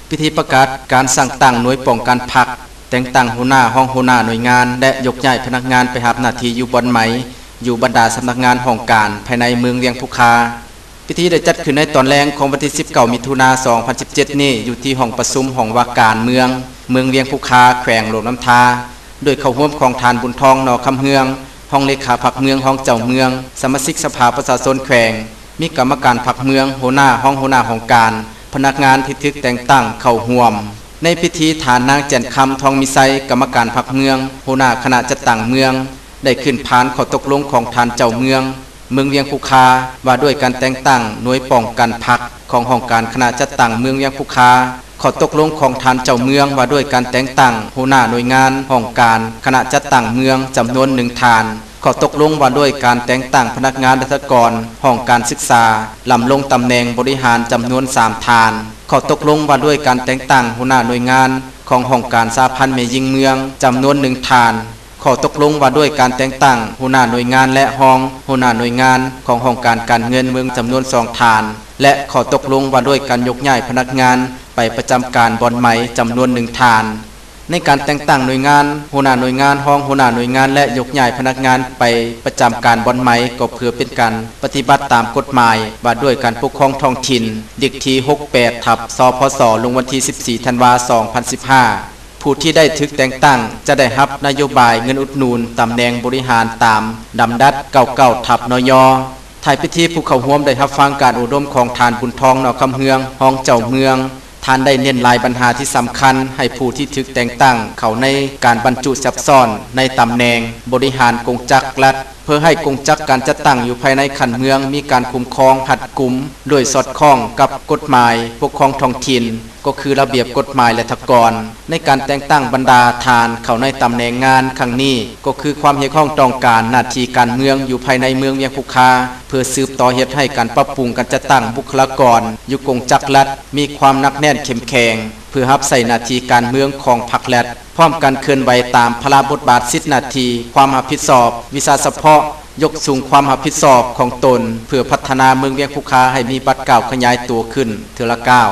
ພິທີປະກາດການສ້າງຕັ້ງໜ່ວຍປ້ອງກັນພັກ, ແຕ່ງຕັ້ງຫົວໜ້າ, ຮອງຫົວໜ້າໜ່ວຍງານ ແລະ ຍົກຍ້າຍພະນັກງານໄປຮັບໜ້າທີ່ຢູ່ບ່ອນໃໝ່ ຢູ່ບັນດາສຳນັກງານຫ້ອງການພາຍໃນເມືອງວຽງພູຄາ. ພິທີໄດ້ຈັດຂຶ້ນໃນຕອນແລງຂອງວັນທີສິບເກົ້າ ມິຖຸນາ ສອງພັນສິບເຈັດນີ້ ຢູ່ທີ່ຫ້ອງປະຊຸມຫ້ອງວ່າການເມືອງ, ເມືອງວຽງພູຄາ, ແຂວງຫຼວງນ້ຳທາ, ໂດຍເຂົ້າຮ່ວມຂອງທ່ານ ບຸນທອງ ໜໍ່ຄຳເຮືອງ, ຮອງເລຂາພັກເມືອງ, ຮອງເຈົ້າເມືອງ, ສະມາຊິກສະພາປະຊາຊົນແຂວງ, ມີກຳມະການພັກເມືອງ, ຫົວໜ້າ, ຮອງຫົວໜ້າຫ້ອງການ, ພະນັກງານທີ່ຖືກແຕ່ງຕັ້ງເຂົ້າຮ່ວມ. ໃນພິທີ, ທ່ານນາງ ແຈນຄຳ ທອງມີໄຊ, ກຳມະການພັກເມືອງ, ຫົວໜ້າຄະນະຈັດຕັ້ງເມືອງ, ໄດ້ຂຶ້ນພານຂໍ້ຕົກລົງຂອງທ່ານເຈົ້າເມືອງ ເມືອງວຽງພູຄາ ວ່າດ້ວຍການແຕ່ງຕັ້ງໜ່ວຍປ້ອງກັນພັກຂອງຫ້ອງການຄະນະຈັດຕັ້ງເມືອງວຽງພູຄາ, ຂໍ້ຕົກລົງຂອງທ່ານເຈົ້າເມືອງວ່າດ້ວຍການແຕ່ງຕັ້ງຫົວໜ້າໜ່ວຍງານຫ້ອງການຄະນະຈັດຕັ້ງເມືອງຈຳນວນໜຶ່ງທ່ານ, ຂໍ້ຕົກລົງວ່າດ້ວຍການແຕ່ງຕັ້ງພະນັກງານລັດຖະກອນຫ້ອງການສຶກສາ ດຳລົງຕຳແໜ່ງບໍລິຫານຈຳນວນສາມທ່ານ, ຂໍ້ຕົກລົງວ່າດ້ວຍການແຕ່ງຕັ້ງຫົວໜ້າໜ່ວຍງານຂອງຫ້ອງການສະຫະພັນແມ່ຍິງເມືອງຈຳນວນໜຶ່ງທ່ານ, ຂໍ້ຕົກລົງວ່າດ້ວຍການແຕ່ງຕັ້ງຫົວໜ້າໜ່ວຍງານ ແລະ ຮອງຫົວໜ້າໜ່ວຍງານຂອງຫ້ອງການການເງິນເມືອງຈຳນວນສອງທ່ານ ແລະ ຂໍ້ຕົກລົງວ່າດ້ວຍການຍົກຍ້າຍພະນັກງານໄປປະຈຳການບ່ອນໃໝ່ຈຳນວນໜຶ່ງທ່ານ. ໃນການແຕ່ງຕັ້ງໜ່ວຍງານ, ຫົວໜ້າໜ່ວຍງານ, ຮອງຫົວໜ້າໜ່ວຍງານ ແລະ ຍົກຍ້າຍພະນັກງານໄປປະຈຳການບ່ອນໃໝ່ ກໍເພື່ອເປັນການປະຕິບັດຕາມກົດໝາຍວ່າດ້ວຍການປົກຄອງທ້ອງຖິ່ນ ເລກທີຫົກແປດ ທັບ ສພສ ລົງວັນທີສິບສີ່ ທັນວາ ສອງພັນສິບຫ້າ. ຜູ້ທີ່ໄດ້ຖືກແຕ່ງຕັ້ງຈະໄດ້ຮັບນະໂຍບາຍເງິນອຸດໜູນຕຳແໜ່ງບໍລິຫານຕາມລຳດັບເກົ້າເກົ້າ ທັບ ນຍ. ທ້າຍພິທີ, ຜູ້ເຂົ້າຮ່ວມໄດ້ຮັບຟັງການໂອ້ລົມຂອງທ່ານ ບຸນທອງ ໜໍ່ຄຳເຮືອງ, ຮອງເຈົ້າເມືອງ. ທ່ານໄດ້ເນັ້ນຫຼາຍບັນຫາທີ່ສຳຄັນໃຫ້ຜູ້ທີ່ຖືກແຕ່ງຕັ້ງເຂົ້າໃນການບັນຈຸຊັບຊ້ອນໃນຕຳແໜ່ງບໍລິຫານກົງຈັກລັດ ເພື່ອໃຫ້ກົງຈັກການຈັດຕັ້ງຢູ່ພາຍໃນຂັ້ນເມືອງມີການຄຸ້ມຄອງຮັດກຸມ ໂດຍສອດຄ່ອງກັບກົດໝາຍປົກຄອງທ້ອງຖິ່ນ ກໍຄືລະບຽບກົດໝາຍລັດຖະກອນ. ໃນການແຕ່ງຕັ້ງບັນດາທ່ານເຂົ້າໃນຕຳແໜ່ງງານຄັ້ງນີ້ ກໍຄືຄວາມຮຽກຮ້ອງຕ້ອງການໜ້າທີ່ການເມືອງຢູ່ພາຍໃນເມືອງວຽງພູຄາ ເພື່ອສືບຕໍ່ເຮັດໃຫ້ການປັບປຸງການຈັດຕັ້ງບຸກຄະລາກອນຢູ່ກົງຈັກລັດມີຄວາມໜັກແໜ້ນເຂັ້ມແຂງ ເພື່ອຮັບໃຊ້ໜ້າທີ່ການເມືອງຂອງພັກລັດ. ພ້ອມກັນເຄື່ອນໄຫວຕາມພາລະບົດບາດ, ສິດໜ້າທີ່, ຄວາມຮັບຜິດຊອບ, ວິຊາສະເພາະ, ຍົກສູງຄວາມຮັບຜິດຊອບຂອງຕົນ ເພື່ອພັດທະນາເມືອງວຽງພູຄາໃຫ້ມີບາດກ້າວຂະຫຍາຍຕົວຂຶ້ນເທື່ອລະກ້າວ.